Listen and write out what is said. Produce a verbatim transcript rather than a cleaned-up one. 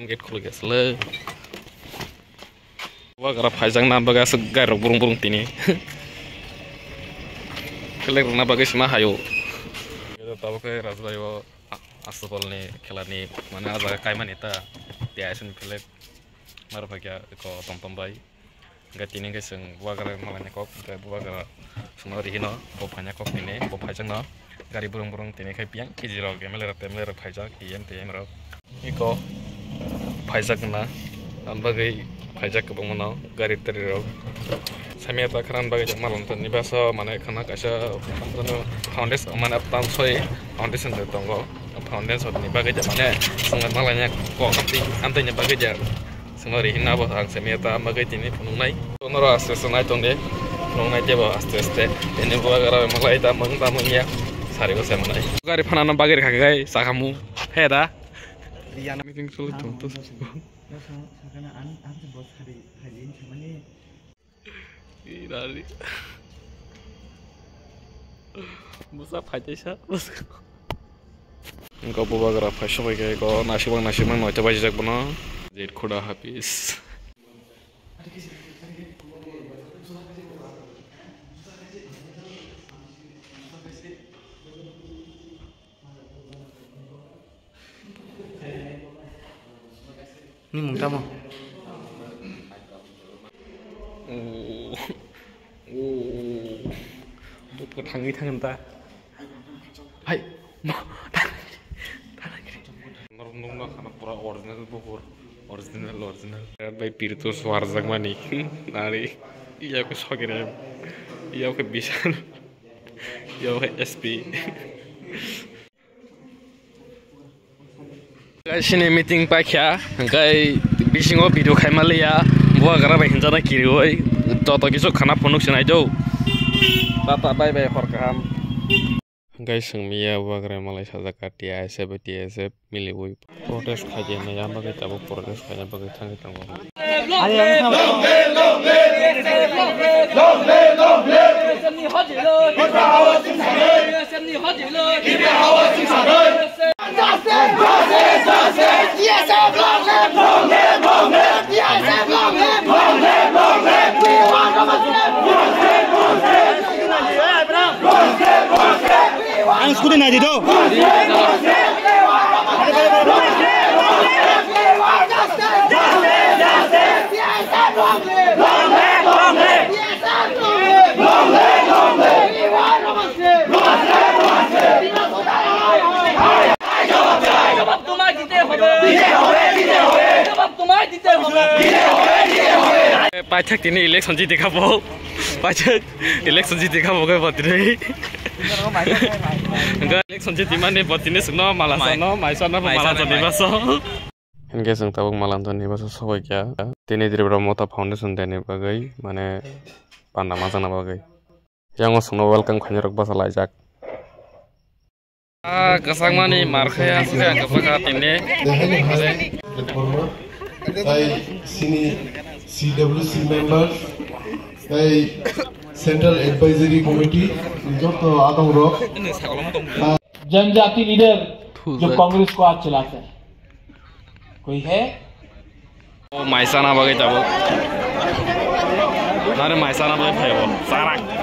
Gate khuluk ya sle. Bubagra phaijakna bagwi aswk gari rok burung burung tini. Flag rwna bagwi sima hayo. Tabuk khe Rajbai o a-, Aswpal ni khela ni mane ah jaga kaimani ta T I S ni flag. Maro phaikya ko tom tom bai. Hingke tini hingke chwng bubagra malaina kok, hingke bubagra chwngno rihino, bo phaina kok tini, bo phaijakno gari burung burung tini khai piyang, K G rok, M L A rok, M L A rok phaijak, E M T M rok. Iko phaijak na, ang bagwi phaijak kwbangmano gari tari rok. Samya ta khana bagwi jak malon toni baso mane khana kaisa foundation mane tam soi foundation de tongo. Foundation ni bagwi jak mane chwng malaina kok amtwi amtwi ni bagwi jak. Swngo ri hinna bo ang simi ta bagwi tini phunuknai. Onoro aste aste nai tongde. Phunuknai tebo aste aste. Ini bubagra malai ta mung ta mung ya. Sari bo semanai. Gari phanano bagwi rikha gai sakamu. He da. Meeting sulu thum tu. Irari. Busa phaitesa. Engko bubagra phai sobai khe ko nasibak nasibak noita bajijak bono. Jit khuda hapis. Ni mung tamo? Buko thangwi thangwi ta. Hai. Norok nukna khana pura original bukur. Original, original. Bai pirito swarjakmani. Nari. Iya ko sogere. Iya ko bisan. Iya ko S P. Guys, sini meeting paikha, hingkai bisingo video khaima liya, bubagra bai hinjana kiriwi, joto kisu khana phunuk sinai do. Tata, bye bye, hor kaham. Guys, sengmiya bubagra malai sajak ka T I S F, T I S F miliwi protest khaijana, yang bagwi tabuk protest khaina bagwi thangwi tongo. Ang scooty nai di do. জবাব তোমায় দিতে হবে। জবাব তোমায় দিতে হবে। Paithak tini election jiti kha bo. Paithak election jiti kha bo khe botini. Hingke election jiti mani botini sukno mala sano, mai sano, mala sano, mai sano. Hingke chwng tabuk mala sano ni basa sogoi kya. Tini Tripura Motha Foundation Day ni bagwi mane panda manjakna bagwi. Yang o songno welcome khainai rok basa laijak. Ah, kwchangmani mar khe aswk ang kwchak tini. Tai sini C W C members, tai Central Advisory Committee, joto adong rok. जनजाति लीडर जो कांग्रेस को आज चलाता है, कोई है? O mai sana bagwi tabuk. Nare mai sana bagwi phaibo. Sarak.